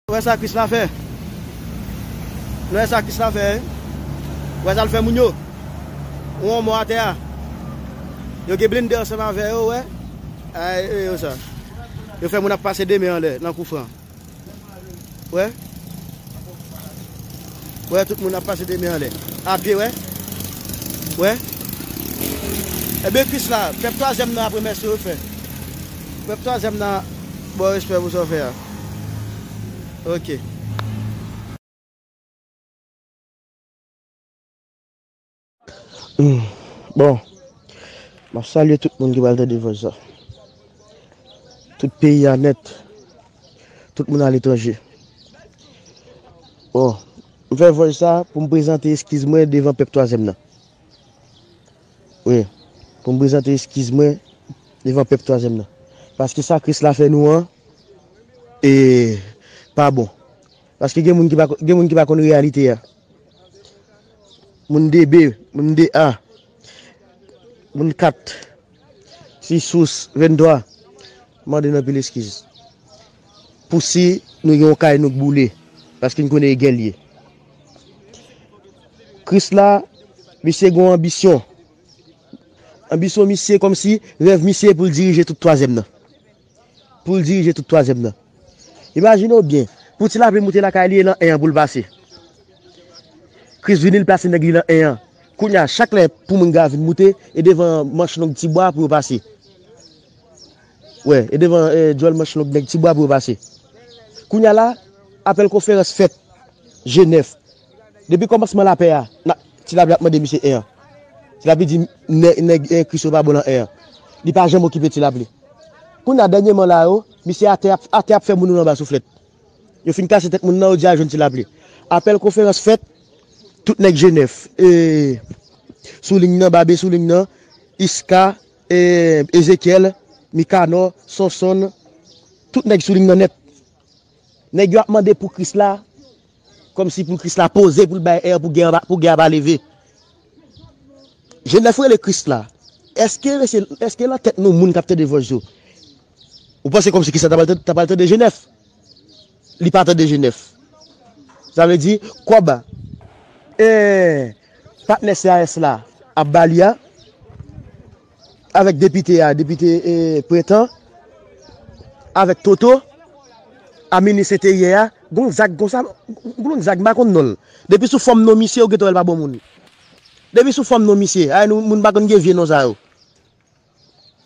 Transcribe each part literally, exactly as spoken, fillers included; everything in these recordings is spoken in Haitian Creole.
Wè sa Krisla fè? Nou wè sa Krisla fè, wi? Wè sa l fè moun yo? Ou yon mò atè a. Yo gen blende ansanm avè yo, wè? Ay, e yo sa. Yo fè moun ap pase de men anlè nan kou fran. Wè? Wè, tout moun ap pase de men anlè. A pye, wè? Wè? Ebyen, Krisla, pèp twazyèm nan ap remèsye w fè. Pèp twazyèm nan ba w respè pou sa w fè a. Ok. Hmm. Bon, m ap salye tout moun ki pral tande vòs sa. Tout peyi a nèt. Tout moun aletranje. Bon, m fè vòs sa pou m prezante eskiz mwen devan pèp twazyèm nan. Wi, pou m prezante eskiz mwen devan pèp twazyèm nan. Paske sa Krisla fè nou an, e pa bon. Paske gen moun ki pa, gen moun ki pa konn reyalite a. Moun de B, moun de A, moun kat, si sous, venntwa, mande n anpil eskiz. Pou si nou gen yon kay nou k boule, paske n konnen e gè l ye. Krisla, misye gen yon anbisyon. Anbisyon misye kòmsi rèv misye pou l dirije tout twazyèm nan. Pou l dirije tout twazyèm nan. Imajine w byen, pou ti lapli moute lakay li e nan en an pou l pase. Kris vini, l plase nèg li nan en an. Kounye a, chak lè pou moun gra vin moute, e devan manch long Tibwa pou yo pase. Wè, e devan, e, djòl manch long nèg Tibwa pou yo pase. Kounye a la, apèl konferans fèt, Jenèf. Depi kòmansman lapè a, na, ti lapli ap mande misye en an. Ti lapli di nè-, nèg, e, Kris yo pa bon nan en an. Li pa janm okipe ti lapli. Kounye a, dènyèman la yo, misye atè ap, atè ap fè moun yo anba souflèt. Yo fin kase tèt moun nan, yo di al jwenn ti lapli. Apèl konferans fèt, tout nèg Jenèf, e, sou liy nan, Babe sou liy nan, Iska, e, Ezekyèl, Mikanò, Sonsonn, tout nèg sou liy nan nèt. Nèg yo ap mande pou Krisla, kòmsi pou Krisla poze, pou l bay en an, pou gè a pa, pou gè a pa leve. Jenèf rele Krisla. Èske, èske nan tèt nou moun k ap tande vòs yo? Ou panse kòmsi Krisla ta pral tande, ta pral tande Jenèf? Li pa tande Jenèf. Sa vle di, kòb, e, patnè C A S la ap ba li a, avèk depite a, depite, e, Pretan, avèk Toto, a minis enteryè a, gon zag konsa, gon zag m pa konn non l. Depi sou fòm non misye, ou gentan wè l pa bon moun. Depi sou fòm non misye, ay nou, moun pa konn gen vye non sa yo.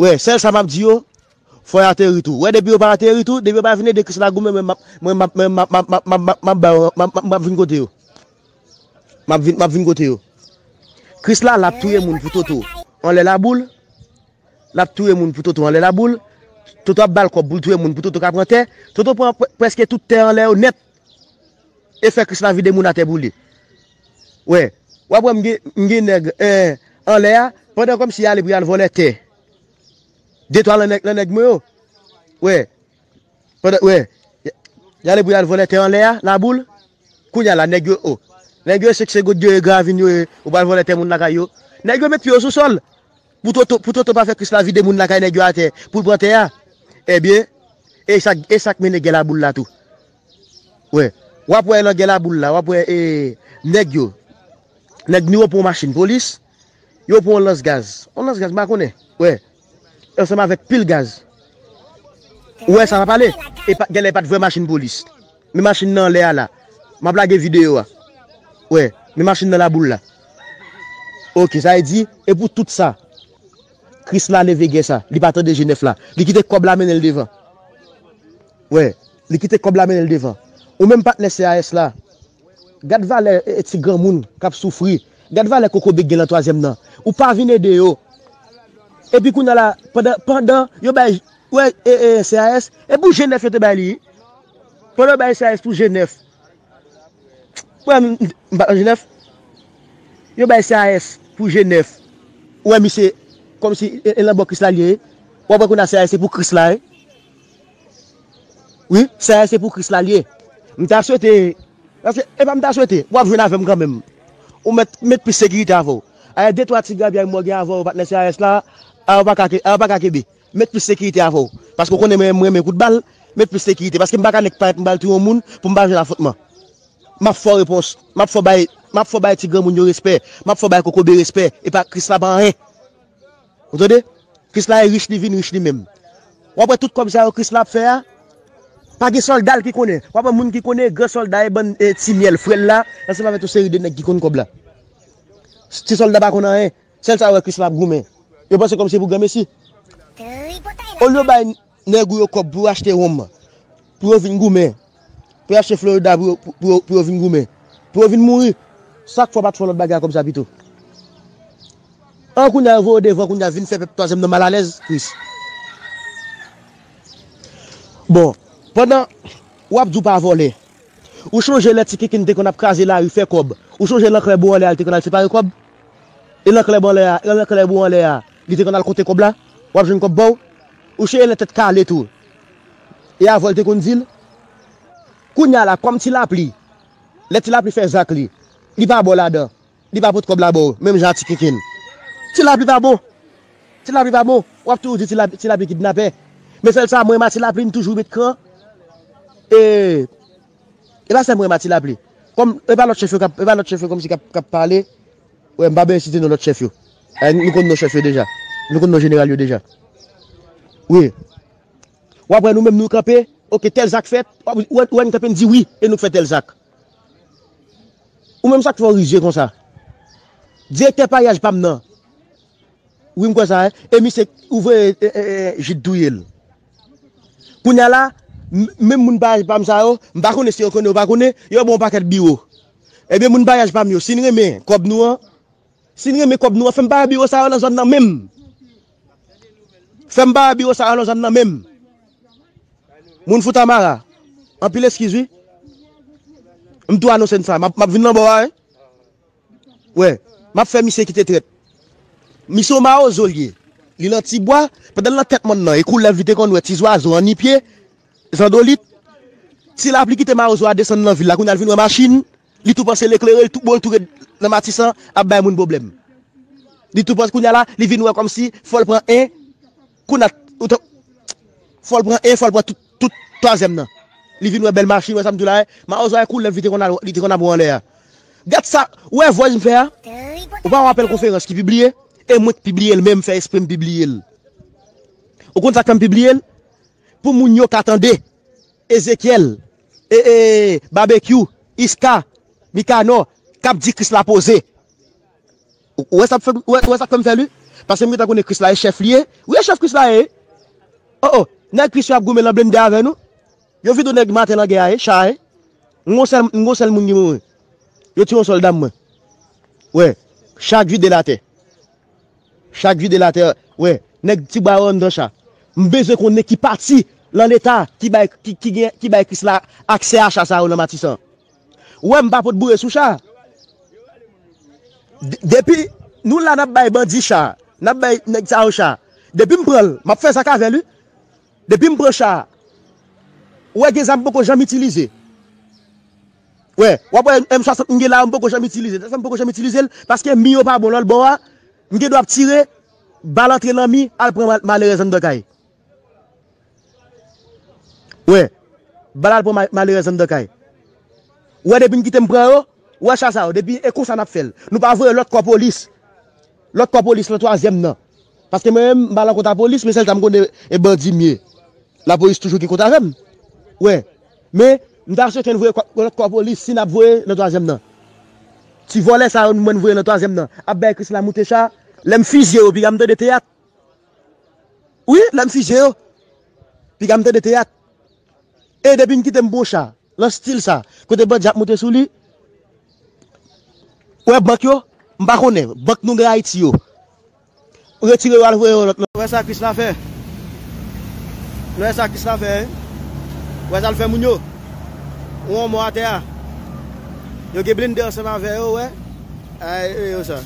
Wè, sèl sa m ap di yo, fò y ateri tou. Wè, depi yo pa ateri tou, depi yo pa vin ede Krisla goumen, mwen m ap, mwen m ap, mwen m ap, m ap, m ap, m ap, m ap, m ap, m ap, m ap vin kote yo. M ap vin, m ap vin kote yo. Krisla, l ap touye moun pou Toto anlè laboul. L ap touye moun pou Toto anlè laboul. Toto ap ba l kòb pou l touye moun pou Toto ka pran tè. Toto pran pre-, prèske tout tè anlè yo nèt. E fè Krisla vide moun atè pou li. Wè, w ap wè m gen, m gen nèg, eh, anlè a, pandan kòmsi y ale pou y al vòlè tè. De twa lan nèg, lan nèg mwen yo. Wè, pandan, wè, y, y ale pou y al vòlè tè anlè a, laboul. Kounye a la, nèg yo, o. Nèg yo, se, se goud yo ye, gravin yo ye, ou pral vòlè tè moun lakay yo. Nèg yo met pye yo sou sòl. Pou Toto, pou Toto pa fè Krisla vide moun lakay nèg yo atè, pou l pran tè a. Ebyen, e sa, e sa k mennen gè laboul la tou. Wè, w ap wè nan gè laboul la, w ap wè, e, nèg yo. Nèg ni yo pran yon machin polis, yo pran yon lans gaz. Yon lans gaz, m pa konnen. Wè, ansanm avèk pil gaz. Ou wè sa m ap pale? E pa, genlè e pa t vrè machin polis. Men machin nan anlè a la. M ap lage videyo a. Wè, men machin nan laboul la. Ok, sa vle di, e pou tout sa, Krisla leve gè sa. Li pa tande Jenèf la. Li kite kòb la mennen l devan. Wè, li kite kòb la mennen l devan. Ou menm patnè C A S la, gad valè, e, e, ti granmoun k ap soufri. Gad valè kokobe k gen lan twazyèm nan. Ou pa vin ede yo. Epi kounye a la, pandan, pandan yo bay, wè, e, e, C A S, e pou Jenèf yo te bay li. Pandan yo bay C A S pou Jenèf. Wè, m, m pa nan Jenèf. Yo bay C A S pou Jenèf. Ou wè misye, kòmsi, e, e, lan bò Krisla l ye. W ap wè kounye a C A S se pou Krisla, wi. Wi, C A S se pou Krisla l ye. M ta swete, paske, e pa m ta swete, w ap jwenn avè m kanmenm. Ou mèt, mèt plis sekirite avè w. Ayè, de twa ti grapyay mwen gen avè w, patnè C A S la, a yo pa ka ke-, a yo pa ka kenbe. Mèt plis sekirite avè w. Paske w konnen mwen, mwen renmen kout bal, Met plis sekirite, paske m pa ka nèk parèt m pral touye yon moun pou m pa jwenn afwontman. M ap fè w repons, m ap fè w bay, m ap fè w bay ti granmoun yo respè, m ap fè w bay kokobe respè, e pa Krisla pa anyen. Ou tande? Krisla e rich, li vin rich li menm. W ap wè tout kòb sa yo Krisla ap fè a, pa gen sòlda l ki konnen. W ap wè moun ki konnen, gran sòlda e bann e ti myèl frè l la, ansanm avèk yon seri de nèg ki konn kòb la. Ti sòlda pa konn anyen. Sèl sa yo wè Krisla ap goumen. Yo panse kòmsi pou granmesi. Olye yo bay nèg ou yo kòb pou yo achte wonm, pou yo vin goumen, pou yo achte Florida, pou yo, pou, pou yo, pou yo vin goumen, pou yo vin mouri. Sa k fè w pa t fè yon lòt bagay ak kòb sa pito? An kounye a yo voye w devan, kounye a vin fè pèp twazyèm nan malalèz, Kris. Bon, pandan w ap di w pa vòlè, ou chonje lè Ti Kenken te konn ap kraze lari, fè kòb? Ou chonje lanklè bou anlè a, li te konn al separe kòb? E lanklè bou anlè a, e lanklè bou anlè a, li te konn al konte kòb la? W ap jwenn kòb ba w? Ou chonje lè Tèt Kale tou, e avè w li te konn di l? Kounye a la, kòm Ti Lapli, lè Ti Lapli fè zak li, li pa ba w ladan. Li pa pot kòb la ba w, menm jan a Ti Kenken. Ti Lapli pa bon. Ti Lapli pa bon. W ap toujou di Ti Lapli, Ti Lapli kidnapè. Men sèl sa, mwen menm a Ti Lapli, m toujou met kran. E, e pa sèl mwen menm a Ti Lapli. Kòm, e pa lòt chèf yo k ap, e pa lòt chèf yo kòmsi k ap, k ap pale. Wè, m pa bezwen site non lòt chèf yo. Eh, nou konn non chèf yo deja. Nou konn non jeneral yo deja. Wi. W ap wè nou menm nou kanpe, oke, tèl zak fèt, w ap, w wè, w wè n kanpe n di wi, e nou k fè tèl zak. Ou menm sa k fè w rizye konsa? Direktè paryaj pa m nan. Wi, m kwè sa, wi. E misye, ou voye, e, e, e, Jid touye l. Kounye a la, m, menm moun paryaj pa m sa yo, m pa konnen si yo konnen ou pa konnen, yo ba w yon pakèt biwo. Ebyen, moun paryaj pa m yo, si n renmen kòb nou an, si n renmen kòb nou an, fè m pa wè biwo sa yo nan zòn nan menm. Fè m pa wè biwo sa yo nan zòn nan menm. Moun Foutamara, anpil eskiz wi. M tou anonse n sa, m ap, m ap vin nan bò a, wi. Wè, m ap fè misye kite trèt. Misye yon mawozo l ye. Li nan Tibwa, pandan l nan tèt mòn nan, e koulèv li te konn wè, ti zwazo, annipye, zandolit. Ti Lapli kite mawozo a desann nan vil la, kounye a l vin wè machin, li tou panse l eklere, li tou, bon, l tou ret nan Matisan ap bay moun pwoblèm. Li tou panse kounye a la, li vin wè kòmsi fò l pran en, kounye a, ou t-, fò l pran en, fò l pran tout, tout twazyèm nan. Li vin wè bèl machin, wè sa m di w la, eh, mawozo a koulèv li te konn al, li te konn ap wè anlè a. Gad sa, ou wè vòz m fè a? Ou pa wè apèl konferans ki pibliye? E mwen k pibliye l menm, fè espre m pibliye l. Ou konn sa k fè m pibliye l? Pou moun yo ka tande. Ezekyèl, e, e, Babekyou, Iska, Mikanò, k ap di Krisla poze. Ou, ou wè sa k fè, ou wè, ou wè sa k fè m fè l, wi? Paske m gentan konnen Krisla e chèf li ye. Wi, e chèf Krisla ye, wi. O, o, nèg Kris yo ap goumen nan blende avè nou. Yo vide yon nèg maten nan gè a, e, cha, e. M gon sèl, m gon sèl moun ki mouri. Yo tiye yon sòlda m, mwen. Wè, cha k vide l atè. Cha k vide l atè, wè, nèg Tibwa yo anndan cha. M bezwen konnen ki pati nan Leta ki bay, ki, ki gen, ki bay Krisla aksè a cha sa yo nan Matisan. Ou wè, m pa pot boure sou cha. De-, depi nou la, n ap bay bandi cha, n ap bay nèg sa yo cha. Depi m pran l, m ap fè zak avè l, wi. Depi m pran cha a, ou wè gen zam m poko janm itilize. Wè, w ap wè M swasant m gen la, m poko janm itilize. Sa m poko janm itilize l, paske mi yo pa bon lòt bò a, m gen dwa ap tire, bal antre nan mi, al pran mal-, malerèz anndan kay. Wè, bal al pran ma-, malerèz anndan kay. Ou wè depi m kite m pran yo, ou wè cha sa yo, depi e konsa n ap fè l. Nou pa voye lòt kò polis. Lòt kò polis lan twazyèm nan. Paske mwen menm, m pa lan kont a polis, men sèl sa m konnen e bandi m ye. Lapolis toujou gen kont avè m. Wè. Men, m ta swete n voye kò, lòt kò polis, si n ap voye nan twazyèm nan. Ti vòlè sa yo, mwen n voye nan twazyèm nan. Ap bay Krisla moute cha, lè m fizye yo, piga m tande teyat. Wi, lè m fizye yo, piga m tande teyat. E depi m kite m pran cha, nan stil sa, kote bandi ap moute sou li, ou wè bank yo, m pa konnen, bank nou gen Ayiti yo. Retire yo al voye yo lòt. Wè sa Krisla fè. Nou wè sa Krisla fè, wi. Wè sa l fè moun yo. Ou wè yon mò atè a. Yo gen blende ansanm avè yo, wè. Ay, e yo sa.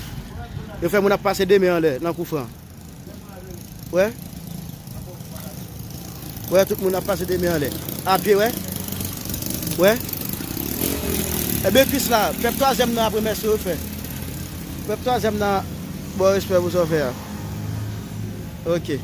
Yo fè moun ap pase de men anlè, nan kou fran. Wè. Wè, tout moun ap pase de men anlè. A pye, wè. Wè. Ebyen, Krisla, pèp twazyèm nan ap remèsye w, frè. Pèp twazyèm nan ba w respè pou sa w fè a. Oke.